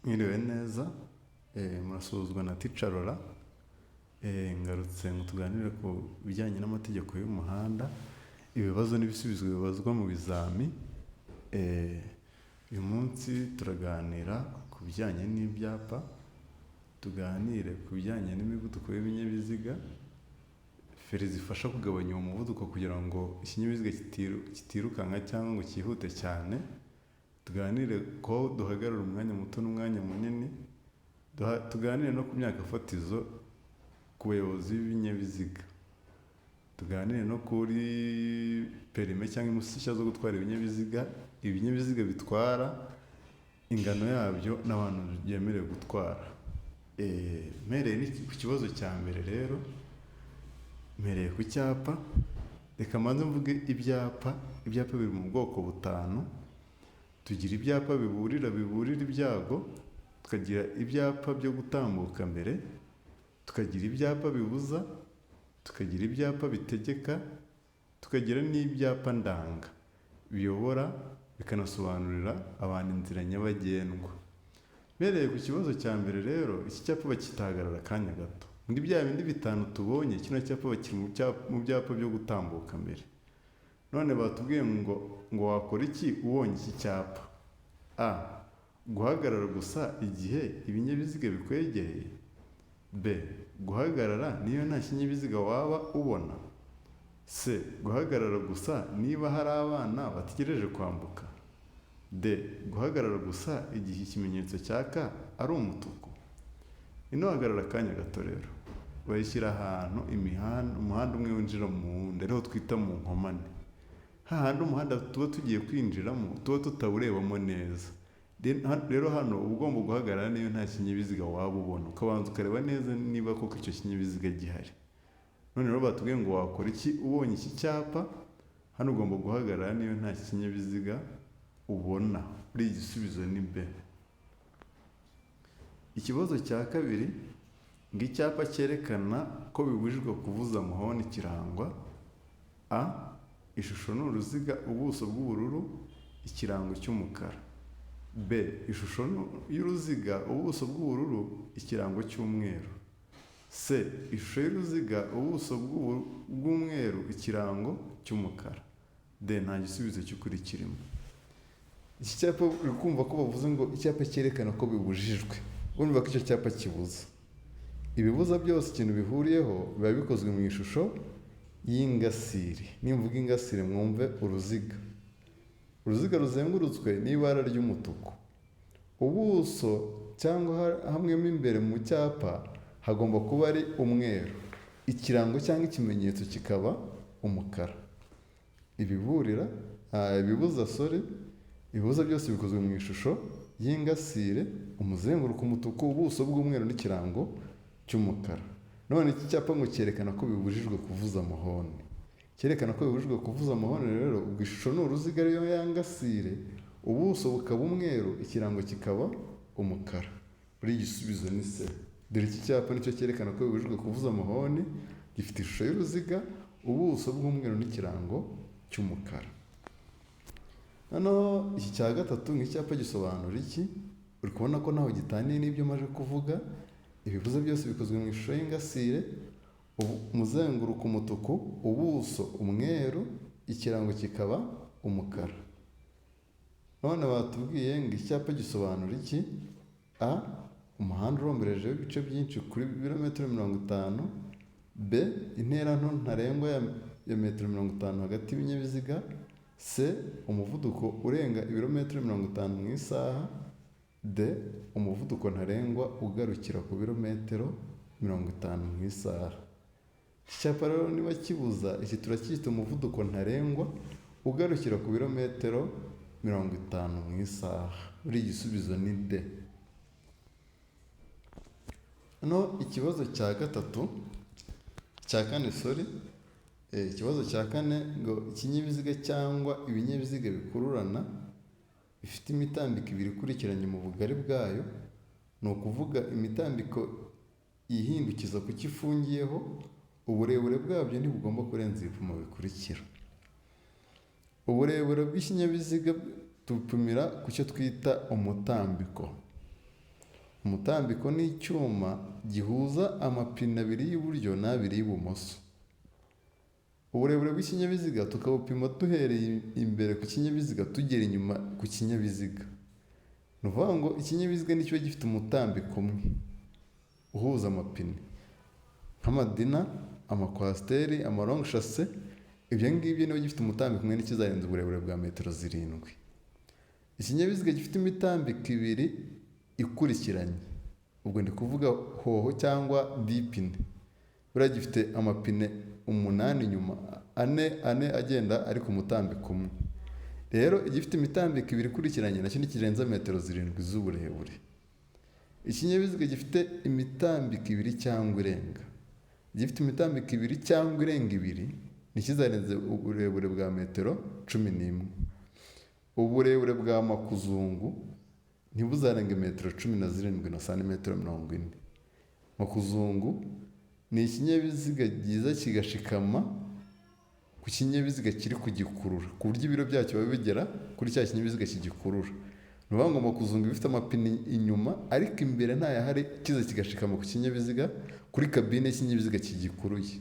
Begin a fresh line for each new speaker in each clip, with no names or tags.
Mwiriwe neza, murasuhuzwa na Teacher Laurent, ngarutse ngo tuganire ku bijyanye n'amategeko y'umuhanda, ibibazo n'ibisubizo bibazwa mu bizami. Uyu munsi turaganira ku bijyanye n'ibyapa, tuganire ku bijyanye n'imivuduko y'ibinyabiziga, feri zifasha kugabanya uwo muvuduko kugira ngo ikinyabiziga kitirukanka cyangwa ngo cyihute cyane, tuganire ko duhagarara umwanya muto n'umwanya munini, tuganire no ku myaka fatizo ku bayobozi b'ibinyabiziga, tuganire no kuri perime cyangwa impushya zo gutwara ibinyabiziga, ibinyabiziga bitwara, ingano yabyo n'abantu byemerewe gutwara. Mpereye ku kibazo cya mbere rero, mpereye ku cyapa, reka mbanze mvuge ibyapa. Ibyapa biri mu bwoko butanu: tugira ibyapa biburira ibyago, tukagira ibyapa byo gutambuka mbere, tukagira ibyapa bibuza, tukagira ibyapa bitegeka, tukagira n'ibyapa ndanga biyobora bikanasobanurira abantu inzira nyabagendwa. Mpereye ku kibazo cya mbere rero, iki cyapa bacyita hagarara akanya gato. Muri bya bindi bitanu tubonye, kino cyapa bakiri mu byapa byo gutambuka mbere. None batubwiye ngo wakora iki ubonye iki cyapa? A. Guhagarara gusa igihe ibinyabiziga bikwegereye. B. Guhagarara niyo nta kinyabiziga waba ubona. C. Guhagarara gusa niba hari abana bategereje kwambuka. D. Guhagarara gusa igihe ikimenyetso cyaka ari umutuku. Ino hagarara akanya gato rero bayishyira ahantu imihanda, umuhanda umwe winjira mu wundi, ariho twita mu nkomane, hahandi umuhanda tuba tugiye kwinjiramo tuba tutawurebamo neza. Rero hano uba ugomba guhagarara niyo nta kinyabiziga waba ubona, ukabanza ukareba neza niba koko icyo kinyabiziga gihari. None rero batubwiye ngo wakora iki ubonye iki cyapa? Hano ugomba guhagarara niyo nta kinyabiziga ubona. Buriya igisubizo ni B. Ikibazo cya kabiri ngo icyapa cyerekana ko bibujijwe kuvuza amahoni kirangwa: A. Ishusho ni uruziga, ubuso bw'ubururu, ikirango cy'umukara. B. Ishusho y'uruziga, ubuso bw'ubururu, ikirango cy'umweru. C. Ishusho y'uruziga, ubuso bw'umweru, ikirango cy'umukara. D. Nta gisubizo cy'ukuri kirimo. Iki cyapa uri kumva ko bavuze ngo icyapa cyerekana ko bibujijwe, urumva ko icyo cyapa kibuza. Ibibuza byose ikintu bihuriyeho, biba bikozwe mu ishusho y'ingasire. Nimvuga ingasire mwumve uruziga, uruziga ruzengurutswe n'ibara ry'umutuku. Ubuso cyangwa hamwe mo imbere mu cyapa hagomba kuba ari umweru, ikirango cyangwa ikimenyetso kikaba umukara. Ibiburira, ibibuza, sorry, ibibuza byose bikozwe mu ishusho y'ingasire, umuzenguruko umutuku, ubuso bw'umweru n'ikirango cy'umukara. None iki cyapa ngo cyerekana ko bibujijwe kuvuza amahoni. Cyerekana ko bibujijwe kuvuza amahoni rero, ubwo ishusho ni uruziga, ariyo ya ngasire, ubuso bukaba umweru, ikirango kikaba umukara. Buri igisubizo ni C. Dore iki cyapa nicyo cyerekana ko bibujijwe kuvuza amahoni, gifite ishusho y'uruziga, ubuso bw'umweru n'ikirango cy'umukara. Noneho iki cya gatatu ngo icyapa gisobanura iki? Uri kubona ko ntaho gitaniye n'ibyo maje kuvuga. Ibibuza byose bikozwe mu ishusho y'ingasire, umuzenguruko umutuku, ubuso umweru, ikirango kikaba umukara. None batubwiye ngo icyapa gisobanura iki? A. Umuhanda uromberejeho ibice byinshi kuri ibirometero 50. B. Intera nto ntarengwa ya metero 50 hagati y'ibinyabiziga. C. Umuvuduko urenga ibirometero 50 mu isaha. D. Umuvuduko ntarengwa ugarukira ku birometero 50 mu isaha. Iki cyapa rero niba kibuza, iki turacyita umuvuduko ntarengwa ugarukira ku birometero 50 mu isaha. Buriya igisubizo ni D. Noneho ikibazo cya gatatu, cya kane, sorry, ikibazo cya kane ngo ikinyabiziga cyangwa ibinyabiziga bikururana bifite imitambiko ibiri ikurikiranye mu bugari bwayo, ni ukuvuga imitambiko yihindukiza ku cyo ifungiyeho, uburebure bwabyo ntibugomba kurenza ibipimo bikurikira. Uburebure bw'ikinyabiziga tupimira ku cyo twita umutambiko. Umutambiko ni icyuma gihuza amapine abiri y'iburyo n'abiri y'ibumoso. Uburebure bw'ikinyabiziga tukabupima duhereye imbere ku kinyabiziga tugera inyuma ku kinyabiziga. Ni ukuvuga ngo ikinyabiziga nicyo gifite umutambiko umwe uhuza amapine, nk'amadina, amakwasiteri, amarongoshase, ibyo ngibyo niba gifite umutambiko umwe ntikizarenza uburebure bwa metero 7. Ikinyabiziga gifite imitambiko ibiri ikurikiranye, ubwo ndi kuvuga hoho cyangwa dipine, buriya gifite amapine 8 inyuma, ane ane agenda ari ku mutambiko umwe. Rero igifite imitambiko ibiri ikurikiranye nacyo ntikirenza metero 7 z'uburebure. Ikinyabiziga gifite imitambiko ibiri cyangwa irenga, gifite imitambiko ibiri cyangwa irenga ibiri ntikizarenze uburebure bwa metero 11. Uburebure bwa makuzungu ntibuzarenga metero 17 na santimetero 40. Makuzungu ni ikinyabiziga cyiza kigashikama ku kinyabiziga kiri kugikurura, ku buryo ibiro byacyo biba bigera kuri cya kinyabiziga kigikurura. Ni ukuvuga ngo makuzungu iba ifite amapine inyuma ariko imbere ntayahari, kiza kigashikama ku kinyabiziga, kuri kabine y'ikinyabiziga kigikuruye.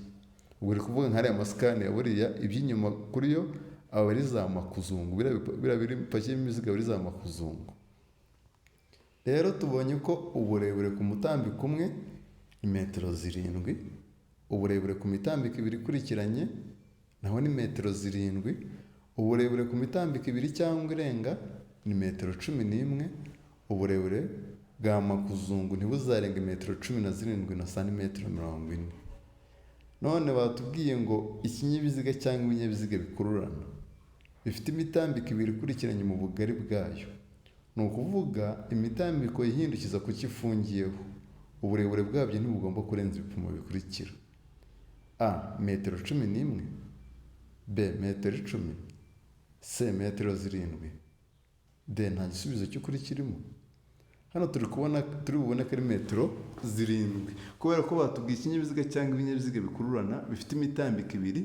Ubwo uri kuvuga nk'ariya masikani ya buriya iby'inyuma kuri yo aba ari za makuzungu, biriya biri bipakiyemo imizigo aba ari za makuzungu. Rero tubonye ko uburebure ku mutambiko umwe ni metero 7, uburebure ku mitambiko ibiri ikurikiranye naho ni metero 7, uburebure ku mitambiko ibiri cyangwa irenga ni metero 11, uburebure bwa makuzungu ntibuzarenga metero 17 na santimetero 40. None batubwiye ngo ikinyabiziga cyangwa ibinyabiziga bikururana bifite imitambiko ibiri ikurikiranye mu bugari bwayo, ni ukuvuga imitambiko yihindukiza ku cyo ifungiyeho, uburebure bwabyo ntibugomba kurenza ibipimo bikurikira: A metero 11, B metero 10, C metero 7, D nta gisubizo cy'ukuri kirimo. Hano turi kubona, turi bubone ko ari metero 7, kubera ko batubwiye ikinyabiziga cyangwa ibinyabiziga bikururana bifite imitambiko ibiri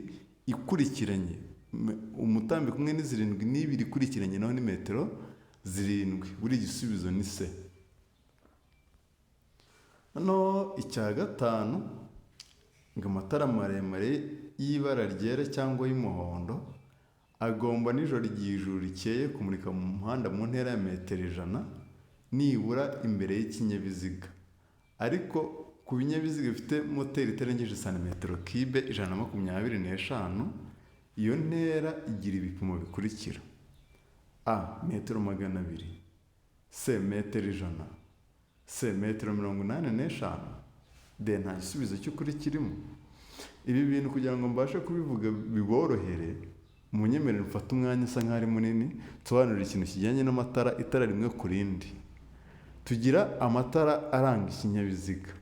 ikurikiranye, umutambiko umwe ni 7 n'ibiri ikurikiranye naho ni metero 7. Buri gisubizo ni C. Noneho icya gatanu, ngo amatara maremare y'ibara ryera cyangwa y'umuhondo agomba nijoro igihe ijuru rikeye kumurika mu muhanda mu ntera ya metero 100 nibura imbere y'ikinyabiziga, ariko ku binyabiziga bifite moteri itarengeje santimetero kibe 125, iyo ntera igira ibipimo bikurikira: A metero 200, C metero 100, C metero 85, D nta gisubizo cy'ukuri kirimo. Ibi bintu kugira ngo mbashe kubivuga biborohere, munyemerere mfate umwanya usa nkaho ari munini nsobanurire ikintu kijyanye n'amatara, itara rimwe ku rindi. Tugira amatara aranga ikinyabiziga.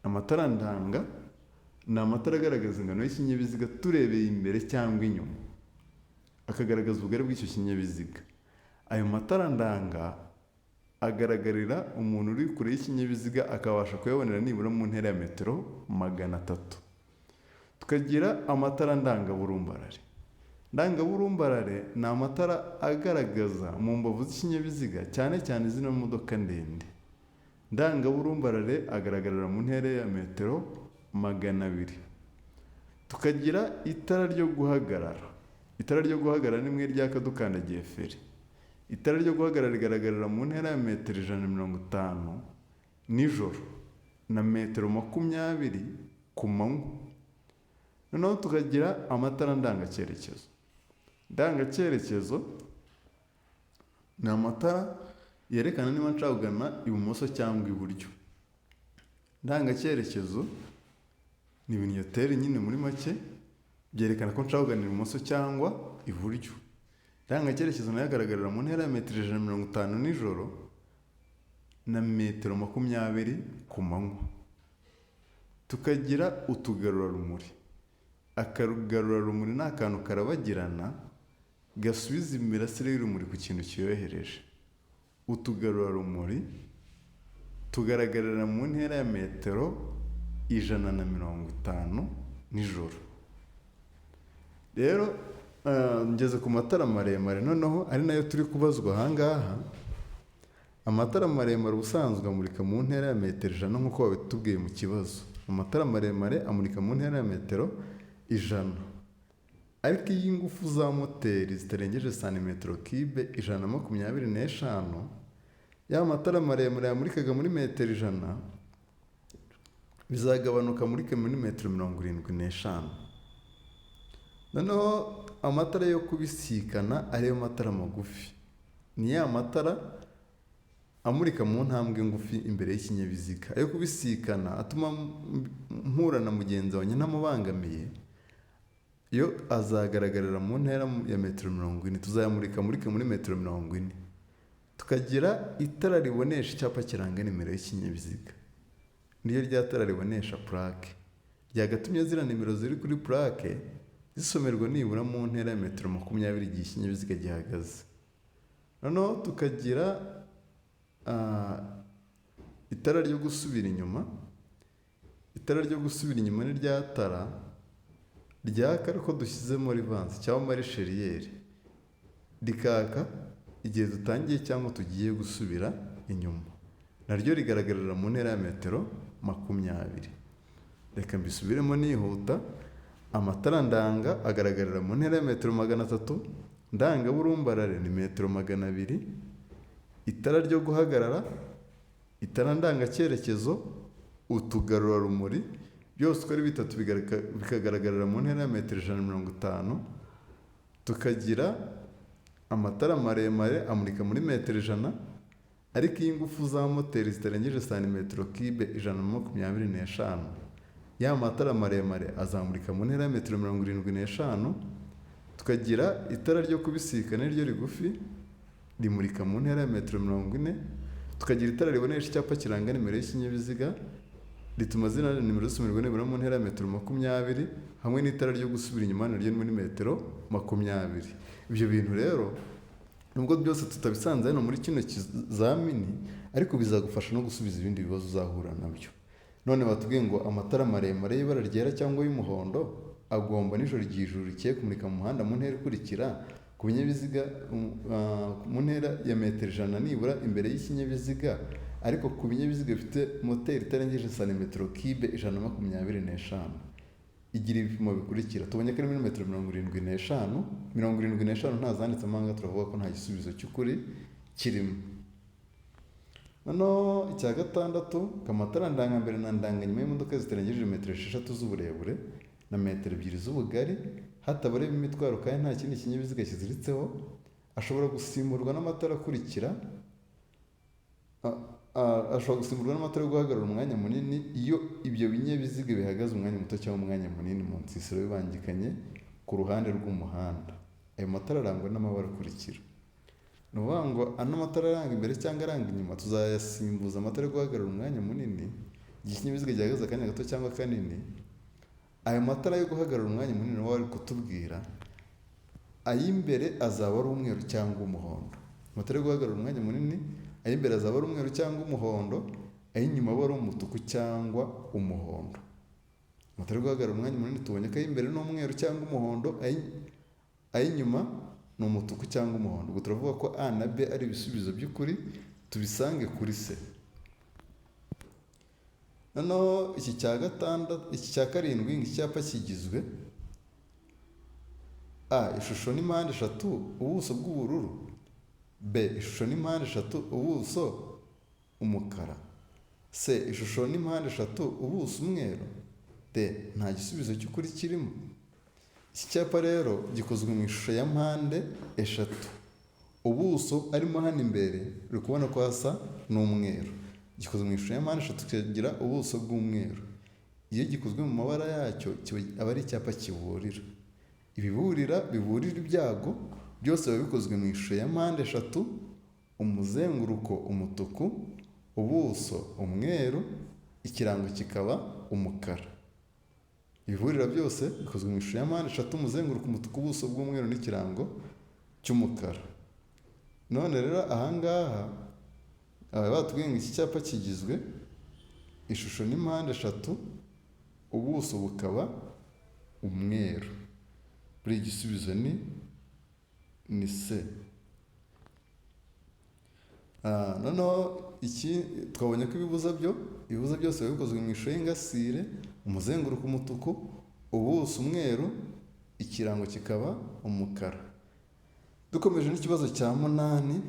Amatara ndanga ni amatara agaragaza ingano y'ikinyabiziga turebeye imbere cyangwa inyuma, akagaragaza ubugari bw'icyo kinyabiziga. Ayo matara ndanga agaragarira umuntu uri kure y'ikinyabiziga akabasha kuyabonera nibura mu ntera ya metero 300. Tukagira amatara ndangaburumbarare. Ndangaburumbarare ni amatara agaragaza mu mbavu z'ikinyabiziga, cyane cyane zino modoka ndende. Ndangaburumbarare agaragarira mu ntera ya metero 200. Tukagira itara ryo guhagarara. Itara ryo guhagarara ni rimwe ryaka dukandagiye feri. Itara ryo guhagarara rigaragarira mu ntera ya metero 150 nijoro na metero 20 ku manywa. Noneho tukagira amatara ndangacyerekezo. Ndangacyerekezo ni amatara yerekana niba nshaka kugana ibumoso cyangwa iburyo. Ndangacyerekezo ni ibinyoteri nyine muri make, byerekana ko nshaka kugana ibumoso cyangwa iburyo. Ndangacyerekezo nayo agaragarira mu ntera ya metero 150 nijoro na metero 20 ku manywa. Tukagira utugarurarumuri. Akagarurarumuri ni akantu karabagirana gasubiza imirasire y'urumuri ku kintu cyohereje. Utugarurarumuri tugaragarira mu ntera ya metero 150 nijoro. Rero ngeze ku matara maremare noneho ari nayo turi kubazwa aha ngaha. Amatara maremare ubusanzwe amurika mu ntera ya metero 100 nk'uko babitubwiye mu kibazo. Amatara maremare amurika mu ntera ya metero 100. Ariko iyo ingufu za moteri zitarengeje santimetero kibe 125, ya matara maremare yamurikaga muri metero 100 bizagabanuka amurike muri metero 75. Noneho amatara yo kubisikana, ariyo matara magufi, ni ya matara amurika mu ntambwe ngufi imbere y'ikinyabiziga. Ayo kubisikana atuma mpura na mugenzi wanjye ntamubangamiye, yo azagaragarira mu ntera ya metero 40, tuzayamurika amurike muri metero 40. Tukagira itara ribonesha icyapa kiranga nimero y'ikinyabiziga, niyo rya tara ribonesha purake, ryagatumye ziriya nimero ziri kuri purake zisomerwa nibura mu ntera ya metero 20 igihe ikinyabiziga gihagaze. Noneho tukagira itara ryo gusubira inyuma. Itara ryo gusubira inyuma ni rya tara ryaka ariko dushyizemo rivansi cyangwa marisheriyeri, rikaka igihe dutangiye cyangwa tugiye gusubira inyuma, naryo rigaragarira mu ntera ya metero 20. Reka mbisubiremo nihuta. Amatara ndanga agaragarira mu ntera ya metero 300, ndangaburumbarare ni metero 200, itara ryo guhagarara, itara ndangacyerekezo, utugarurarumuri, byose uko ari bitatu bikagaragarira mu ntera ya metero 150. Tukagira amatara maremare amurika muri metero 100, ariko iyo ingufu za moteri zitarengeje santimetero kibe 125, ya matara maremare azamurika mu ntera ya metero 75. Tukagira itara ryo kubisikana niryo rigufi, rimurika mu ntera ya metero 40. Tukagira itara ribonesha icyapa kiranga nimero y'ikinyabiziga, rituma ziriya nimero zisomerwa nibura mu ntera ya metero 20, hamwe n'itara ryo gusubira inyuma naryo ni muri metero 20. Ibyo bintu rero nubwo byose tutabisanze hano muri kino kizamini, ariko bizagufasha no gusubiza ibindi bibazo uzahura nabyo. None batubwiye ngo amatara maremare y'ibara ryera cyangwa y'umuhondo agomba nijoro igihe ijuru rikeye kumurika mu muhanda mu ntera ikurikira ku binyabiziga, mu ntera ya metero 100 nibura imbere y'ikinyabiziga, ariko ku binyabiziga bifite moteri itarengeje santimetero kibe 125, igira ibipimo bikurikira. Tubonye ko ari muri metero 75, 75 ntazanditsemo aha ngaha, turavuga ko nta gisubizo cy'ukuri kirimo. Noneho icya gatandatu, amatara ndangambere na ndanganyuma y'imodoka zitarengeje metero 6 z'uburebure na metero 2 z'ubugari, hatabareba imitwaro kandi nta kindi kinyabiziga kiziritseho, ashobora gusimburwa n'amatara akurikira. Ashobora gusimburwa n'amatara yo guhagarara umwanya munini iyo ibyo binyabiziga bihagaze umwanya muto cyangwa umwanya munini mu nsisiro bibangikanye ku ruhande rw'umuhanda. Ayo matara arangwa n'amabara akurikira. Ni ukuvuga ngo ano matara aranga imbere cyangwa aranga inyuma tuzayasimbuza amatara yo guhagarara umwanya munini igihe ikinyabiziga gihagaze akanya gato cyangwa kanini. Ayo matara yo guhagarara umwanya munini baba bari kutubwira, ay'imbere azaba ari umweru cyangwa umuhondo. Amatara yo guhagarara umwanya munini, ay'imbere azaba ari umweru cyangwa umuhondo, ay'inyuma aba ari umutuku cyangwa umuhondo. Amatara yo guhagarara umwanya munini tubonye ko ay'imbere ni umweru cyangwa umuhondo, ay'inyuma ni umutuku cyangwa umuhondo. Ubwo turavuga ko A na B ari ibisubizo by'ukuri, tubisange kuri C. Noneho iki cya gatandatu, iki cya karindwi, iki cyapa kigizwe: A, ishusho ni mpande eshatu, ubuso bw'ubururu; B, ishusho ni mpande eshatu, ubuso umukara; C, ishusho ni mpande eshatu, ubuso umweru; D, nta gisubizo cy'ukuri kirimo. Iki cyapa rero gikozwe mu ishusho ya mpande eshatu, ubuso arimo hano imbere uri kubona ko hasa n'umweru. Gikozwe mu ishusho ya mpande eshatu kikagira ubuso bw'umweru. Iyo gikozwe mu mabara yacyo aba ari icyapa kiburira. Ibiburira biburira ibyago byose biba bikozwe mu ishusho ya mpande eshatu, umuzenguruko umutuku, ubuso umweru, ikirango kikaba umukara. Ibiburira byose bikozwe mu ishusho ya mpande eshatu, umuzenguruko umutuku, ubuso bw'umweru n'ikirango cy'umukara. None rero ahangaha batubwiye ngo iki cyapa kigizwe ishusho n'impande eshatu, ubuso bukaba umweru. Buri igisubizo ni C. Noneho iki twabonye ko ibibuza byo, ibibuza byose biba bikozwe mu ishusho y'ingasire, umuzenguruko umutuku, ubuso umweru, ikirango kikaba umukara. Dukomeje n'ikibazo cya 8,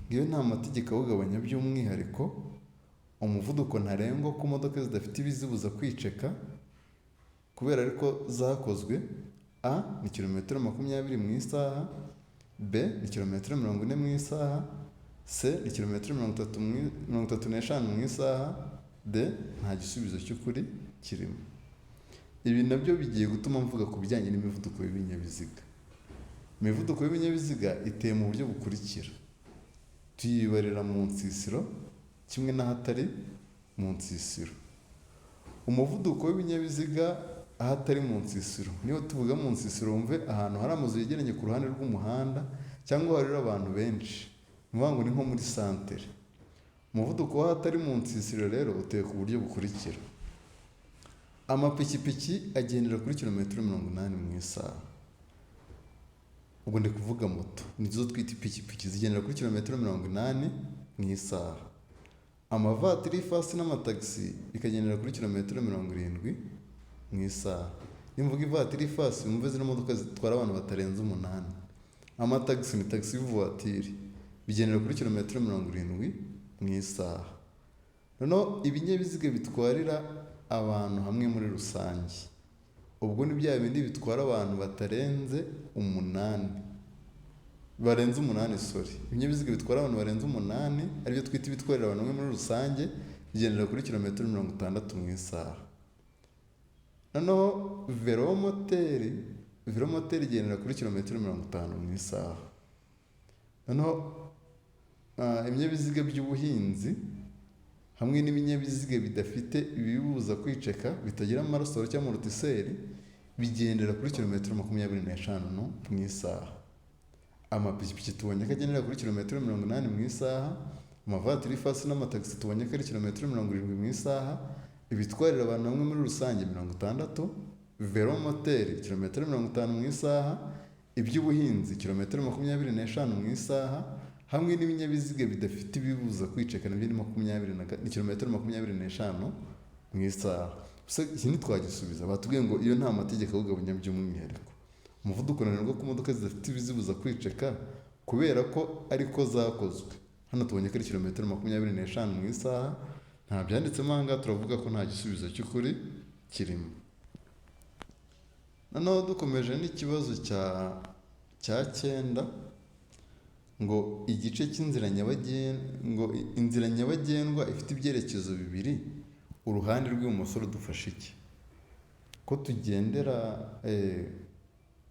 ngiyo nta mategeko awugabanya by'umwihariko umuvuduko ntarengwa ku modoka zidafite ibizibuza kwiceka kubera ariko zakozwe. A ni kilometero 20 mu isaha, B ni kilometero 40 mu isaha, C ni kilometero 35 mu isaha, D nta gisubizo cy'ukuri kirimo. Ibi nabyo bigiye gutuma mvuga ku bijyanye n'imivuduko y'ibinyabiziga. Imivuduko y'ibinyabiziga iteye mu buryo bukurikira: tuyibarira mu nsisiro kimwe n'ahatari mu nsisiro. Umuvuduko w'ibinyabiziga ahatari mu nsisiro, niyo tuvuga mu nsisiro wumve ahantu hari amazu yegeranye ku ruhande rw'umuhanda cyangwa hahurira abantu benshi, ni ukuvuga ngo ni nko muri santere. Umuvuduko w'ahatari mu nsisiro rero uteye ku buryo bukurikira: amapikipiki agendera kuri kilometero 80 mu isaha, ubwo ndi kuvuga moto nizo twita ipikipiki, zigendera kuri kilometero 80 mu isaha. Amavatiri, ifasi n'amatagisi bikagendera kuri kilometero 70 mu isaha. Nimvuga ivatiri, ifasi, wumve zino modoka zitwara abantu batarenze 8. Amatagisi ni tagisi vuwatiri, bigendera kuri kilometero 70 mu isaha. Noneho ibinyabiziga bitwarira abantu hamwe muri rusange, ubwo ni bya bindi bitwara abantu batarenze 8, barenze 8 sorry, ibinyabiziga bitwara abantu barenze 8 aribyo twita ibitwarira abantu hamwe muri rusange, bigendera kuri kilometero 60 mu isaha. Noneho velomoteri, velomoteri igendera kuri kilometero 50 mu isaha. Noneho ibinyabiziga by'ubuhinzi hamwe n'ibinyabiziga bidafite ibibibuza kwiceka, bitagira amarasoro cyangwa amortiseri, bigendera kuri kilometero 25 mu isaha. Amapikipiki tubonye ko agendera kuri kilometero 80 mu isaha, amavatiri, ifasi n'amatagisi tubonye ko ari kilometero 70 mu isaha, ibitwarira abantu hamwe muri rusange 60, velomoteri kilometero 50 mu isaha, iby'ubuhinzi kilometero 25 mu isaha, hamwe n'ibinyabiziga bidafite ibibuza kwiceka nabyo ni makumyabiri na ni kilometero 25 mu isaha. Gusa iki ntitwagisubiza, batubwiye ngo iyo nta mategeko awugabanya by'umwihariko umuvuduko ntarengwa ku modoka zidafite ibizibuza kwiceka kubera ko ariko zakozwe. Hano tubonye ko ari kilometero 25 mu isaha, nta byanditsemo aha ngaha, turavuga ko nta gisubizo cy'ukuri kirimo. Noneho dukomeje n'ikibazo cya 9, ngo igice cy'inzira nyabagendwa, ngo inzira nyabagendwa ifite ibyerekezo bibiri, uruhande rw'ibumoso rudufasha iki? Ko tugendera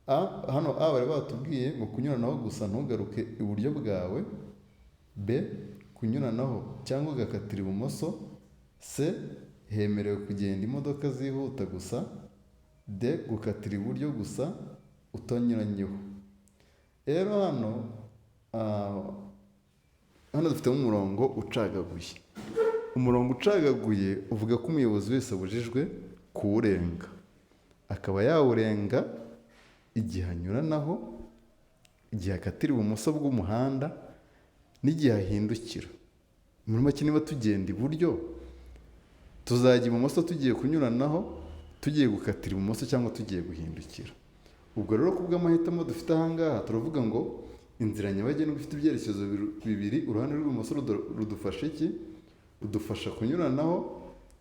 A, hano A bari batubwiye ngo kunyuranaho gusa ntugaruke iburyo bwawe, B kunyuranaho cyangwa ugakatira ibumoso, C hemerewe kugenda imodoka zihuta gusa, D gukatira iburyo gusa utanyuranyeho. Rero hano dufitemo umurongo ucagaguye. Umurongo ucagaguye uvuga ko umuyobozi wese abujijwe kuwurenga, akaba yawurenga igihe anyuranaho, igihe akatira ibumoso bw'umuhanda n'igihe ahindukira. Muri make niba tugenda iburyo tuzajya ibumoso tugiye kunyuranaho, tugiye gukatira ibumoso cyangwa tugiye guhindukira. Ubwo rero ku bw'amahitamo dufite aha ngaha turavuga ngo inzira nyabagendwa ifite ibyerekezo bibiri, uruhande rw'ibumoso rudufasha iki? Rudufasha kunyuranaho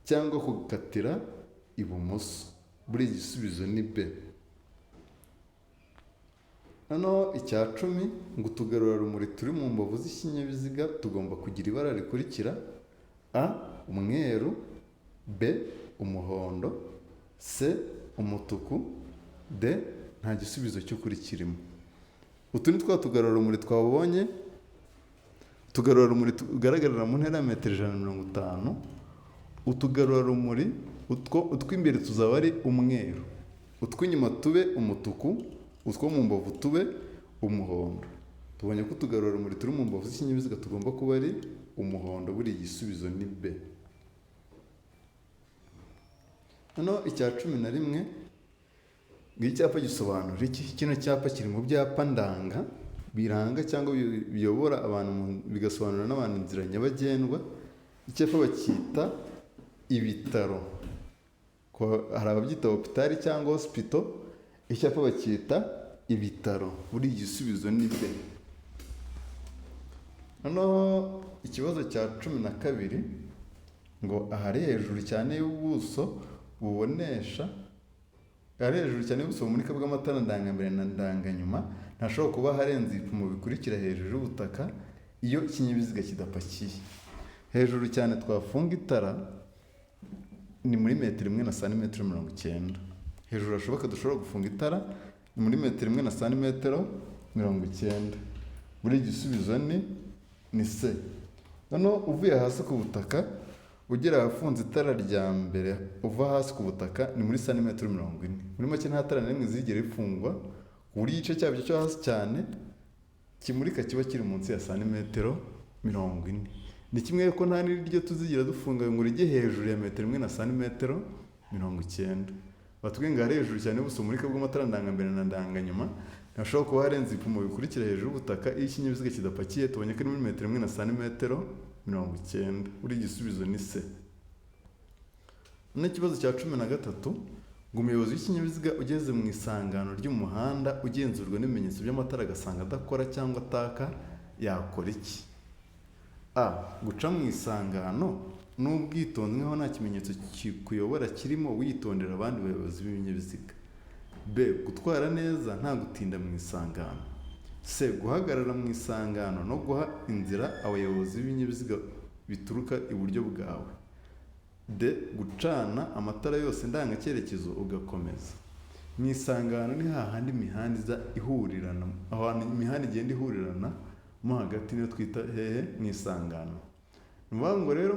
cyangwa gukatira ibumoso. Buri igisubizo ni B. Noneho icya 10, ngo utugarurarumuri turi mu mbavu z'ikinyabiziga tugomba kugira ibara rikurikira: A umweru, B umuhondo, C umutuku, D nta gisubizo cy'ukuri kirimo. Utu ni twa tugarurarumuri twabonye, utugarurarumuri tugaragarira mu ntera ya metero 150. Utugarurarumuri utw'imbere tuzaba ari umweru, utw'inyuma tube umutuku, utwo mu mbavu tube umuhondo. Tubonye ko utugarurarumuri turi mu mbavu z'ikinyabiziga tugomba kuba ari umuhondo, buri igisubizo ni B. Noneho icya 11, ngo icyapa gisobanura iki? Kino cyapa kiri mu byapa ndanga Biranga cyangwa biyobora abantu bigasobanurira n'abantu inzira nyabagendwa. Icyapa bacyita ibitaro. Hari ababyita hopitali cyangwa hospital, icyapa bacyita ibitaro. Buri igisubizo ni B. Noneho ikibazo cya 12 ngo ahari hejuru cyane y'ubuso bubonesha, ahari hejuru cyane y'ubuso bumurika bw'amatara ndangambere na ndanganyuma, ntashobora kuba harenze ibipimo bikurikira hejuru y'ubutaka iyo ikinyabiziga kidapakiye. Hejuru cyane twafunga itara ni muri metero 1 na santimetero 90. Hejuru hashoboka dushobora gufunga itara ni muri metero 1 na santimetero 90. Buri igisubizo ni C. Noneho uvuye hasi ku butaka ugera ahafunze itara rya mbere, uva hasi ku butaka ni muri santimetero 40. Muri make nta tara na rimwe zigera rifungwa ku buryo igice cyabyo cyo hasi cyane kimurika kiba kiri munsi ya santimetero 40. Ni kimwe ko nta n'iryo tuzigera dufunga ngo rijye hejuru ya metero 1 na santimetero 90. Batubwiye ngo ahari hejuru cyane y'ubuso bumurika bw'amatara ndangambere na ndanganyuma ntashobora kuba harenze ibipimo bikurikira hejuru y'ubutaka iyo ikinyabiziga kidapakiye. Tubonye ko ari muri metero 1 na santimetero 90. Buri igisubizo ni C. Noneho ikibazo cya 13 ngo umuyobozi w'ikinyabiziga ugeze mu isangano ry'umuhanda ugenzurwa n'ibimenyetso by'amatara agasanga adakora cyangwa ataka yakora iki? A. Guca mu isangano n'ubwitonzi nk'aho nta kimenyetso kikuyobora kirimo, witondera abandi bayobozi b'ibinyabiziga. B. Gutwara neza nta gutinda mu isangano. C. Guhagarara mu isangano no guha inzira abayobozi b'ibinyabiziga bituruka iburyo bwawe. D. Gucana amatara yose ndangacyerekezo ugakomeza. Mu isangano ni hahandi imihanda iza ihurirana, aho hantu imihanda igenda ihurirana mo hagati niyo twita hehe? Mu isangano. Ni ukuvuga ngo rero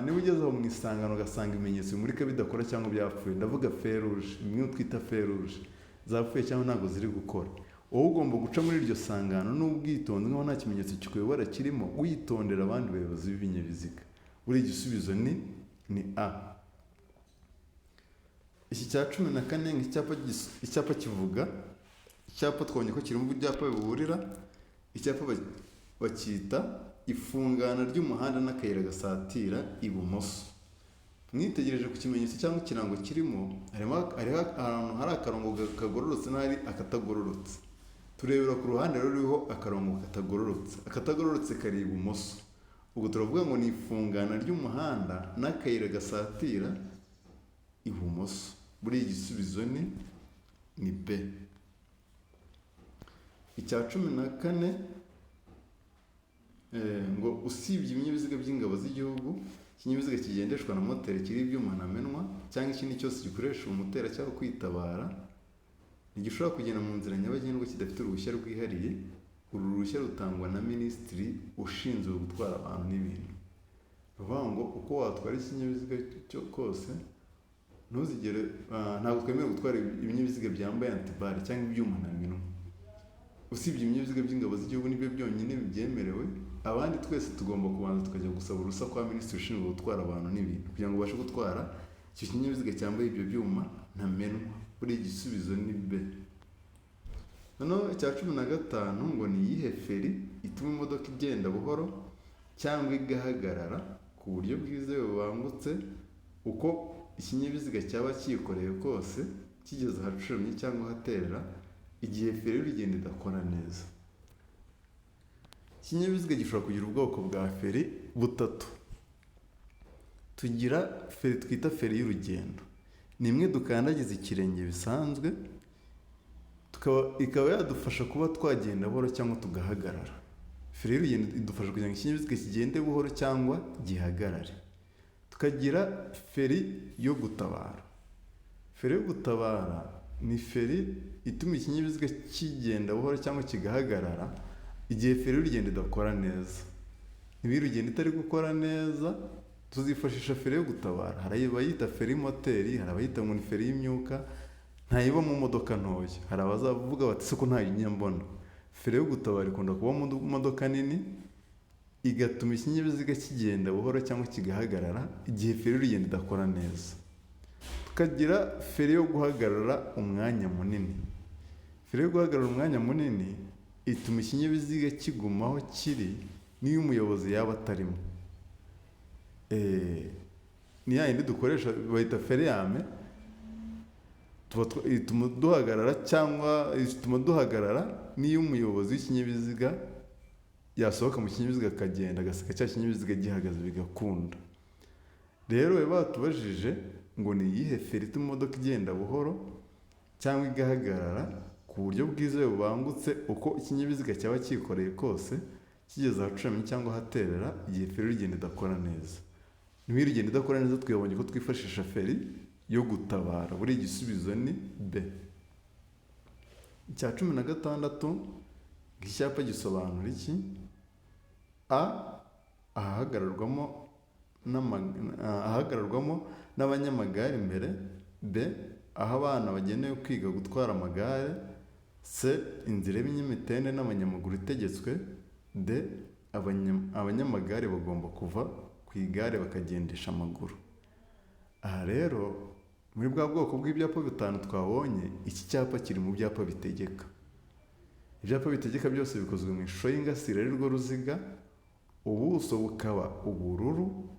niba ugeze aho mu isangano ugasanga ibimenyetso bimurika bidakora cyangwa byapfuye, ndavuga feruje, bimwe twita feruje zapfuye cyangwa ntabwo ziri gukora, wowe ugomba guca muri iryo sangano n'ubwitonzi nk'aho nta kimenyetso kikuyobora kirimo, witondera abandi bayobozi b'ibinyabiziga. Buri igisubizo ni A. Iki cya 14 ngo icyapa kivuga, icyapa twabonye ko kiri mu byapa biburira. Icyapa bacyita ifungana ry'umuhanda n'akayira gasatira ibumoso. Mwitegereje ku kimenyetso cyangwa ikirango kirimo, hariho ahantu hari akarongo kagororotse n'ahari akatagororotse. Turebera ku ruhande ruriho akarongo katagororotse. Akatagororotse kari ibumoso. Ubwo turavuga ngo ni ifungana ry'umuhanda n'akayira gasatira ibumoso. Buriya igisubizo ni B. Icya 14 ngo usibye ibinyabiziga by'ingabo z'igihugu, ikinyabiziga kigendeshwa na moteri kiriho ibyuma ntamenwa cyangwa ikindi cyose gikoresha umutera cyangwa kwitabara ntigishobora kugenda mu nzira nyabagendwa kidafite uruhushya rwihariye. Uru ruhushya rutangwa na minisitiri ushinzwe gutwara abantu n'ibintu. Ni ukuvuga ngo uko watwara ikinyabiziga cyo kose, ntuzigere, ntabwo twemerewe gutwara ibinyabiziga byambaye anti-balles cyangwa ibyuma ntamenwa. Usibye ibinyabiziga by'ingabo z'igihugu nibyo byonyine bibyemerewe. Abandi twese tugomba kubanza tukajya gusaba uruhushya kwa minisitiri ushinzwe gutwara abantu n'ibintu kugira ngo ubashe gutwara icyo kinyabiziga cyambaye ibyo byuma ntamenwa. Buriya igisubizo ni B. Noneho icya 15 ngo ni iyihe feri ituma imodoka igenda buhoro cyangwa igahagarara ku buryo bwizewe bubangutse uko ikinyabiziga cyaba cyikoreye kose kigeze ahacuramye cyangwa ahaterera igihe feri y'urugendo idakora neza? Ikinyabiziga gishobora kugira ubwoko bwa feri butatu. Tugira feri twita feri y'urugendo, ni imwe dukandagiza ikirenge bisanzwe, ikaba yadufasha kuba twagenda buhoro cyangwa tugahagarara. Feri y'urugendo idufasha kugira ngo ikinyabiziga kigende buhoro cyangwa gihagarare. Tukagira feri yo gutabara. Feri yo gutabara ni feri ituma ikinyabiziga kigenda buhoro cyangwa kigahagarara igihe feri y'urugendo idakora neza. Niba iy'urugendo itari gukora neza, tuzifashisha feri yo gutabara. Hari abayita feri moteri, hari abayita ngo ni feri y'imyuka, ntayiba mu modoka ntoya. Hari abazavuga bati: "Se ko ntayo njya mbona?" Feri yo gutabara ikunda kuba mu modoka nini, igatuma ikinyabiziga kigenda buhoro cyangwa kigahagarara igihe feri y'urugendo idakora neza. Tukagira feri yo guhagarara umwanya munini. Feri yo guhagarara umwanya munini Ituma ikinyabiziga kigumaho kiri n'iyo umuyobozi yaba atarimo. Ni ya yindi dukoresha bayita frein à main, ituma duhagarara cyangwa ituma duhagarara n'iyo umuyobozi w'ikinyabiziga yasohoka mu kinyabiziga akagenda, agasiga cya kinyabiziga gihagaze, bigakunda. Rero baba batubajije ngo ni iyihe feri ituma imodoka igenda buhoro cyangwa igahagarara ku buryo bwizewe bubangutse, uko ikinyabiziga cyaba cyikoreye kose, kigeze ahacuramye cyangwa ahaterera, igihe feri y'urugendo idakora neza. Niba urugendo idakora neza, twabonye ko twifashisha feri yo gutabara. Buri igisubizo ni B. Icya 16, iki cyapa gisobanura iki? A, ahahagararwamo n'abanyamagare imbere. B, aho abana bagenewe kwiga gutwara amagare. C, inzira y'ibinyamitende n'abanyamaguru itegetswe. D, abanyamagare bagomba kuva ku igare bakagendesha amaguru. Aha rero, muri bwa bwoko bw'ibyapa bitanu twabonye, iki cyapa kiri mu byapa bitegeka. Ibyapa bitegeka byose bikozwe mu ishusho y'ingasire, ari rwo ruziga, ubuso bukaba ubururu,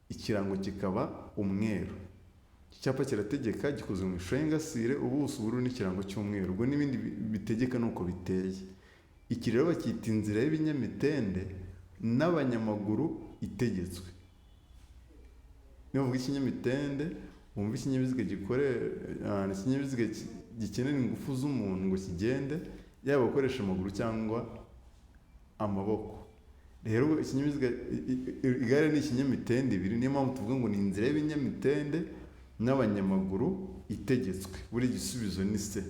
ikirango kikaba umweru. Iki cyapa kirategeka, gikozwe mu ishusho y'ingasire, ubuso ubururu n'ikirango cy'umweru. Ubwo n'ibindi bitegeka nuko biteye. Iki rero bacyita inzira y'ibinyamitende n'abanyamaguru itegetswe. Niba uvuga ikinyamitende, wumva ikinyabiziga ikinyabiziga gikenera ingufu z'umuntu ngo kigende, yaba gukoresha amaguru cyangwa amaboko. Rero ikinyabiziga igare ni ikinyamitende ibiri, niyo mpamvu tuvuga ngo ni inzira y'ibinyamitende n'abanyamaguru itegetswe. Buri gisubizo ni C.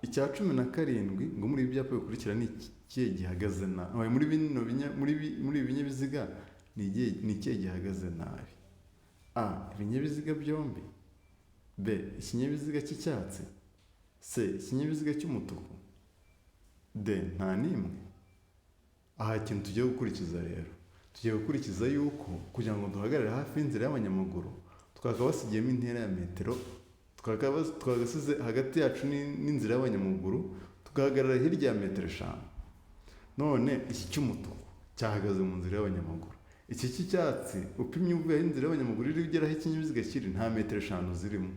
Icya 17, ngo muri ibi byapa bikurikira ni ikihe gihagaze nabi? Muri bino muri ibi binyabiziga ni ikihe gihagaze nabi? A, ibinyabiziga byombi. B, ikinyabiziga cy'icyatsi. C, ikinyabiziga cy'umutuku. D, nta n'imwe. Aha ikintu tugiye gukurikiza rero, tugiye gukurikiza yuko kugira ngo duhagarare hafi y'inzira y'abanyamaguru, twakabasigiyemo intera ya metero, twagasize hagati yacu n'inzira y'abanyamaguru, tugahagarara hirya ya metero 5. None iki cy'umutuku cyahagaze mu nzira y'abanyamaguru. Iki cy'icyatsi, upimye uvuye aho inzira y'abanyamaguru iri ugera aho ikinyabiziga kiri, nta metero 5 zirimo.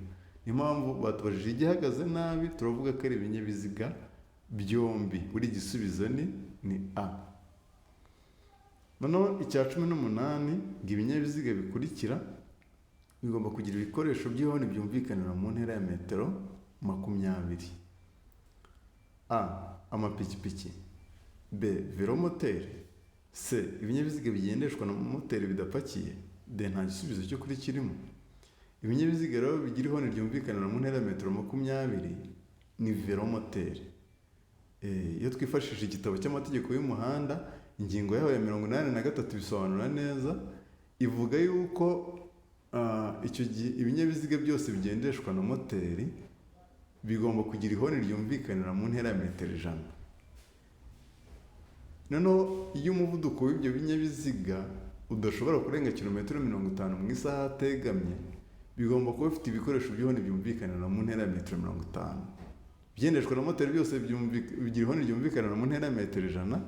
Niyo mpamvu batubajije igihagaze nabi, turavuga ko ari ibinyabiziga byombi. Buri gisubizo ni A. Noneho icya 18, ngo ibinyabiziga bikurikira bigomba kugira ibikoresho by'ihoni byumvikanira mu ntera ya metero 20. A, amapikipiki. B, velomoteri. C, ibinyabiziga bigendeshwa na moteri bidapakiye. D, nta gisubizo cyo kuri kirimo. Ibinyabiziga rero bigira ihoni ryumvikanira mu ntera ya metero 20 ni velomoteri. Iyo twifashishije igitabo cy'amategeko y'umuhanda, ingingo yaho ya 83 bisobanura neza, ivuga yuko icyo gihe ibinyabiziga byose bigendeshwa na moteri bigomba kugira ihoni ryumvikanira mu ntera ya metero 100. Noneho iyo umuvuduko w'ibyo binyabiziga udashobora kurenga kilometero 50 mu isaha ategamye, bigomba kuba bifite ibikoresho by'ihoni byumvikanira mu ntera ya metero 50. Ibigendeshwa na moteri byose bigira ihoni ryumvikanira mu ntera ya metero 100,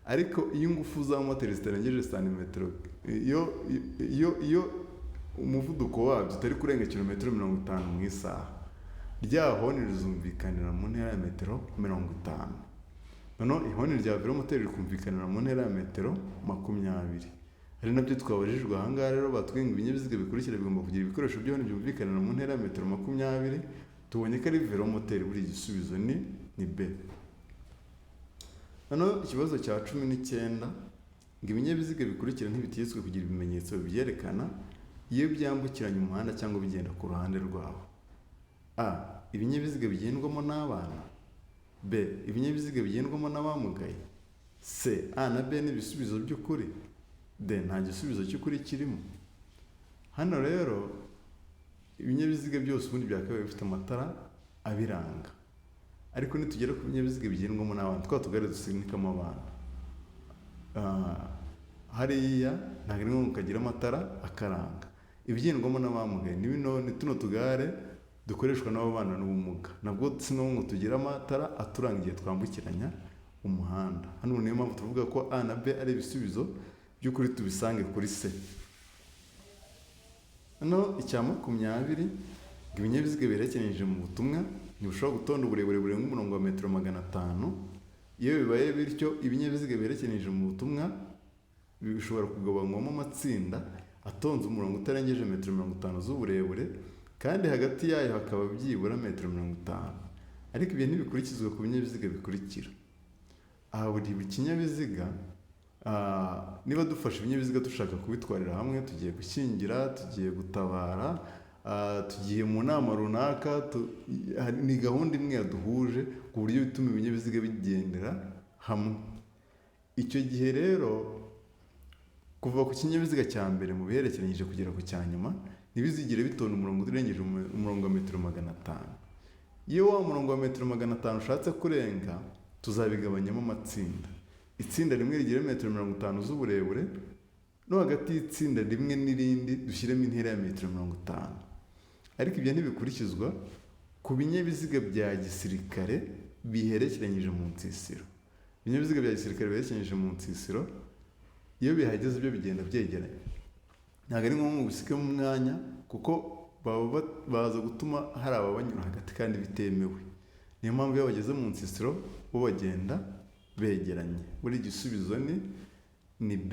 ariko iyo ingufu za moteri zitarengeje santimetero, iyo umuvuduko wabyo utari kurenga kilometero 50 mu isaha, rya honi rizumvikanira mu ntera ya metero 50. Noneho ihoni rya velomoteri rikumvikanira mu ntera ya metero 20, ari nabyo twabajijwe aha ngaha. Rero batubwiye ngo ibinyabiziga bikurikira bigomba kugira ibikoresho by'ihoni byumvikanira mu ntera ya metero 20, tubonye ko ari velomoteri. Buri gisubizo ni B. Noneho ikibazo cya 19, ngo ibinyabiziga bikurikira ntibitegetswe kugira ibimenyetso bibyerekana iyo byambukiranya umuhanda cyangwa bigenda ku ruhande rwawo. A, ibinyabiziga bigendwamo n'abana. B, ibinyabiziga bigendwamo n'abamugaye. C, A na B ni ibisubizo by'ukuri. D, nta gisubizo cy'ukuri kirimo. Hano rero ibinyabiziga byose ubundi byakabaye bifite amatara abiranga, ariko nitugera ku binyabiziga bigendwamo n'abana, twa tugare dusunikamo abana, hariya ntabwo ari ngombwa kagira amatara akaranga. Ibigendwamo n'abamugaye ni bino, ni tuno tugare. Dukoreshwa n'ababana n'ubumuga. Nabwo si ngombwa ngo tugire amatara aturanga igihe twambukiranya umuhanda. Hano niyo mpamvu tuvuga ko A na B ari ibisubizo by'ukuri, tubisange kuri C. Hano icya 20 ngo: ibinyabiziga biherekeranyije mu butumwa ntibishobora gutonda uburebure burenga umurongo wa metero 500. Iyo bibaye bityo, ibinyabiziga biherekeranyije mu butumwa bishobora kugabanywamo amatsinda atonze umurongo utarengeje metero 50 z'uburebure, kandi hagati yayo hakaba byibura metero 50. Ariko ibyo ntibikurikizwa ku binyabiziga bikurikira. Aha buri kinyabiziga, niba dufashe ibinyabiziga dushaka kubitwarira hamwe, tugiye gushyingira, tugiye gutabara, tugiye mu nama runaka, ni gahunda imwe yaduhuje ku buryo bituma ibinyabiziga bigendera hamwe. Icyo gihe rero, kuva ku kinyabiziga cya mbere mu biherekeranyije kugera ku cya nyuma, ntibizigere bitonda umurongo urengeje umurongo wa metero 500. Iyo wa murongo wa metero 500 ushatse kurenga, tuzabigabanyamo amatsinda. Itsinda rimwe rigira metero 50 z'uburebure, no hagati y'itsinda rimwe n'irindi dushyiremo intera ya metero 50. Ariko ibyo ntibikurikizwa ku binyabiziga bya gisirikare biherekeranyije mu nsisiro. Ibinyabiziga bya gisirikare biherekeranyije mu nsisiro, iyo bihageze byo bigenda byegeranye. Ntabwo ari ngombwa ngo ubisigemo umwanya, kuko baba baza gutuma hari ababanyura hagati kandi bitemewe. Niyo mpamvu iyo bageze mu nsisiro bo bagenda begeranye. Buri gisubizo ni B.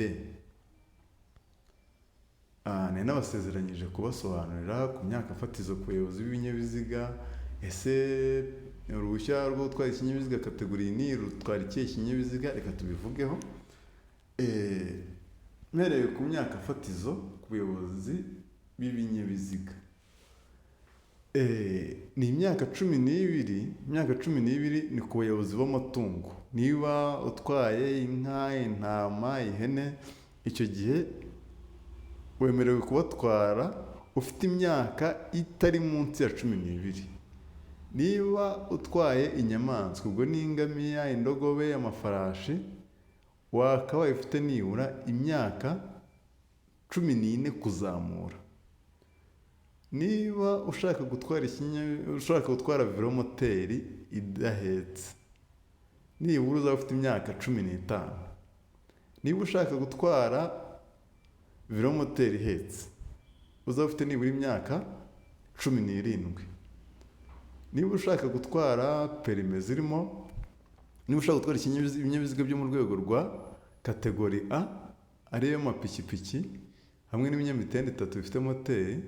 Nari nabasezeranyije kubasobanurira ku myaka fatizo ku bayobozi b'ibinyabiziga. Ese uruhushya rwo gutwara ikinyabiziga catégorie ni rutwara ikihe kinyabiziga? Reka tubivugeho. Mpereye ku myaka fatizo ku bayobozi b'ibinyabiziga, ni imyaka 12. Imyaka 12 ni ku bayobozi b'amatungo. Niba utwaye inka, intama, ihene, icyo gihe wemerewe kubatwara ufite imyaka itari munsi ya 12. Niba utwaye inyamaswa, ubwo ni ingamiya, indogobe, amafarashi, wakabaye ufite nibura imyaka 14 kuzamura. Niba ushaka gutwara velomoteri idahetse, nibura uzaba ufite imyaka 15. Niba ushaka gutwara velomoteri ihetse, uzaba ufite nibura imyaka 17. Niba ushaka gutwara permis zirimo, niba ushaka gutwara ibinyabiziga byo mu rwego rwa catégorie A, ariyo mapikipiki hamwe n'ibinyamitende itatu bifite moteri,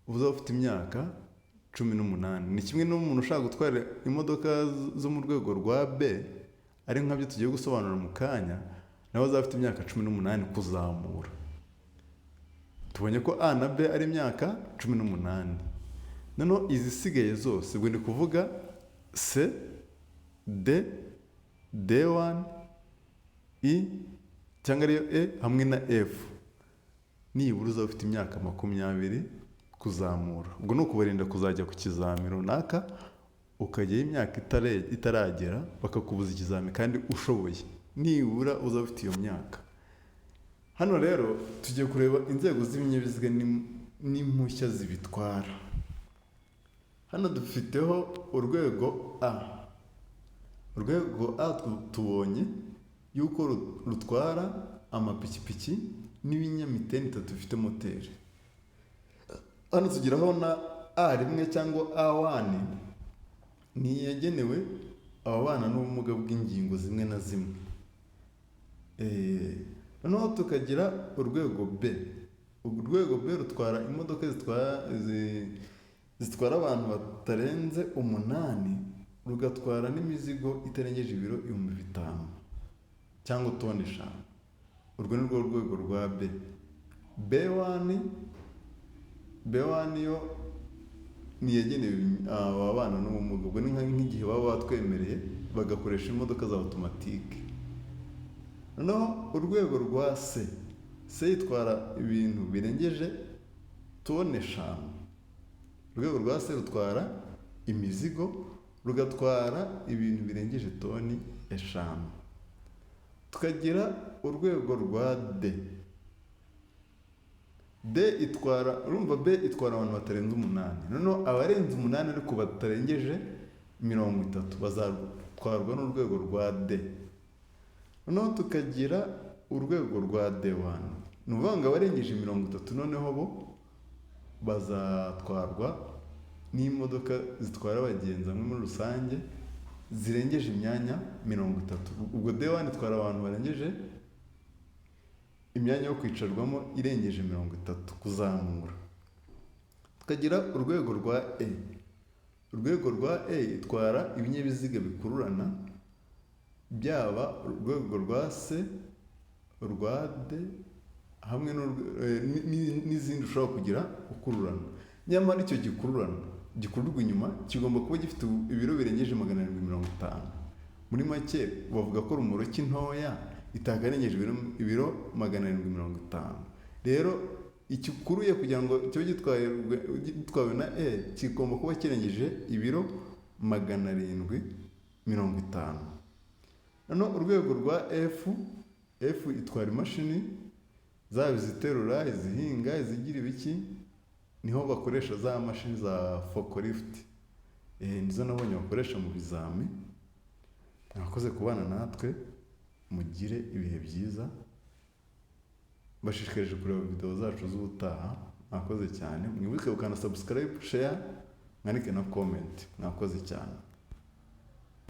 uzaba ufite imyaka 18. Ni kimwe n'umuntu ushaka gutwara imodoka zo mu rwego rwa B, ari nkabyo tugiye gusobanura mu kanya, nawe azaba afite imyaka 18 kuzamura. Tubonye ko A na B ari imyaka 18. Noneho izisigaye zose, ubwo ni kuvuga C, D, D1, I cyangwa ariyo E hamwe na F, nibura uzaba ufite imyaka 20 kuzamura. Ubwo ni ukubarinda kuzajya ku kizami runaka ukajyayo imyaka itaragera, bakakubuza ikizami kandi ushoboye. Nibura uzaba ufite iyo myaka. Hano rero tugiye kureba inzego z'ibinyabiziga n'impushya zibitwara. Hano dufiteho urwego A. Urwego A tubonye yuko rutwara amapikipiki n'ibinyamitende itatu bifite moteri. Hano tugeraho na A1 cyangwa A1, ni iyagenewe ababana n'ubumuga bw'ingingo zimwe na zimwe. Noneho tukagira urwego B. Urwego B rutwara imodoka zitwara abantu batarenze umunani, rugatwara n'imizigo itarengeje ibiro 5000 cyangwa toni 5. Urwo ni rwo rwego rwa B. B1, B1 yo ni iyagenewe ababana n'ubumuga. Ubwo ni nk'igihe baba batwemereye bagakoresha imodoka za automatique. Noneho urwego rwa C, C itwara ibintu birengeje toni 5. Urwego rwa C rutwara imizigo, rugatwara ibintu birengeje toni 5. Tukagira urwego rwa D. D itwara, urumva, B itwara abantu batarenze umunani. Noneho abarenze umunani ariko batarengeje 30 bazatwarwa n'urwego rwa D. Noneho tukagira urwego rwa D1, ni ukuvuga ngo abarengeje 30 noneho bo bazatwarwa n'imodoka zitwara abagenzi hamwe muri rusange zirengeje imyanya 30. Ubwo D1 itwara abantu barengeje imyanya yo kwicarwamo irengeje 30 kuzamura. Tukagira urwego rwa E. Urwego rwa E itwara ibinyabiziga bikururana, byaba urwego rwa C, urwa D hamwe n'izindi ushobora kugira ukururana. Nyamara icyo gikururana gikururwa inyuma kigomba kuba gifite ibiro birengeje 750. Muri make bavuga ko rumoroki ntoya itakarengeje ibiro 750. Rero igikuruye kugira ngo kibe gitwawe na E kigomba kuba kirengeje ibiro 750. Noneho urwego rwa F. F itwara imashini, zaba iziterura, izihinga, izigira ibiki. Niho bakoresha za mashini za forklift, nizo nabonye bakoresha mu bizami. Mwakoze kubana natwe, mugire ibihe byiza. Mbashishikarije kureba videwo zacu z'ubutaha. Mwakoze cyane. Mwibuke gukanda subscribe, share, mwandike na comment. Mwakoze cyane.